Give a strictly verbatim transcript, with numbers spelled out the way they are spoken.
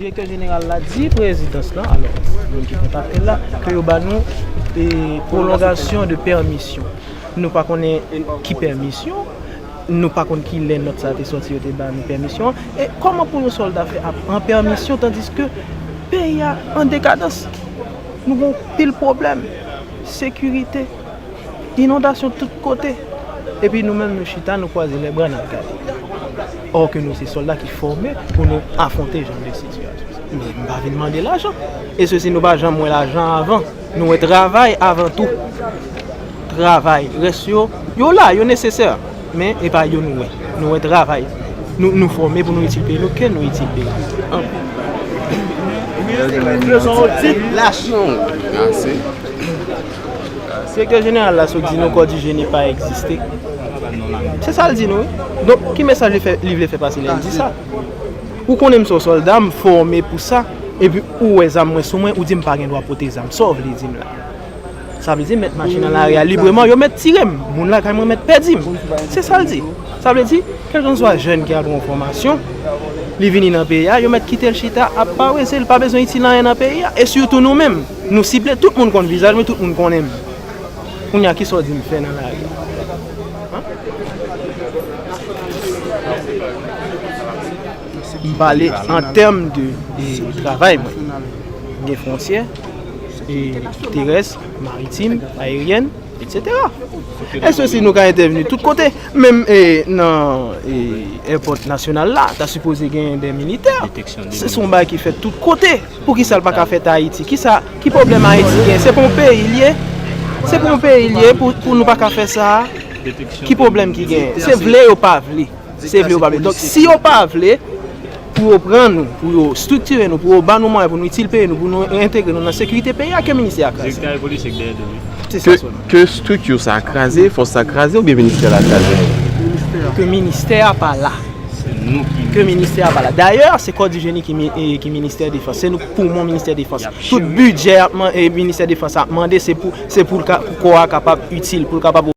Direktè jeneral la di prezidans lan, alò, moun ki kontakte l la, ke yo ba nou e pwolongasyon de pèmisyon. Nou pa konnen ki pèmisyon, nou pa konn ki lè nòt sa te sòti, yo te ba nou pèmisyon an. E kòman pou yon sòlda fè ap pran pèmisyon tandiske peyi a an dekadans? Nou gen pil pwoblèm, sekirite, inondasyon tout kote. Epi nou menm nou chita, nou kwaze lèbra, n ap gade. Or ke nou se sòlda ki fòme pou nou afwonte jan de sitiyasyon sa. Men m pa vin mande lajan. E sesi nou pa janm wè lajan avan. Nou wè travay avan tou. Travay. Rès yo, yo la, yo nesesè. Men e pa yo nou wè. Nou wè travay. Nou, nou fòme pou nou itil peyi nou, ke nou itil peyi nou. Lajan. Direktè jeneral la sot di nou kò di jeni pa egziste. Se sa l di nou, wi. Donk, ki mesaj li fè, li vle fè pase lè l di sa? Ou konnen m se yon sòlda, m fòme pou sa, epi ou wè zam mwen sou mwen, ou di m pa gen dwa pote zam. Sa w vle di m la? Sa vle di m met machin nan lari a libreman, yo met tire m. Moun lakay mwen met pèdi m. Se sa l di. Sa vle di, kèlkanswa jèn ki al pran yon fòmasyon, li vini nan peyi a, yo met kite l chita ap parese, li pa bezwen itil anyen nan peyi a. E sitou nou menm, nou sible, tout moun konn vizaj mwen, tout moun konnen m. Kounye a, kisa w di m fè nan lari a? Hein? M pale an tèm de, de travay mwen. Gen fwontyè, e terès, maritim, aeryèn, etsetera. E sesi nou ka entèvni tout kote, menm e, nan e, èpòt nasyonal la, ta sipoze gen de militè. Se se yon bagay ki fèt tout kote. Poukisa l pa ka fèt Ayiti? Kisa, ki pwoblèm Ayiti gen? Se pa yon peyi l ye? Se pa yon peyi l ye pou, pou nou pa ka fè sa? Ki pwoblèm ki gen? Se vle yo pa vle. Se vle yo pa vle. Donk, si yo pa vle pou yo pran nou, pou yo estriktire nou, pou yo ba nou mwayen pou nou itil peyi nou, pou nou entegre nou nan sekirite peyi a, ke ministè a kraze. Direktè politik dèyè do li. Se sa sèlman. Ke estrikti sa kraze, fòs sa kraze oubyen ministè la kraze? Ke ministè a pa la. Ke ministè a pa la. Dayè, se kò di jeni ki, mi- e, ki ministè defans. Se nou poumon ministè defans. Tout bidjè ap man- e, ministè defans ap mande, se pou, se pou l ka- pou kò a kapab itil, pou l kapab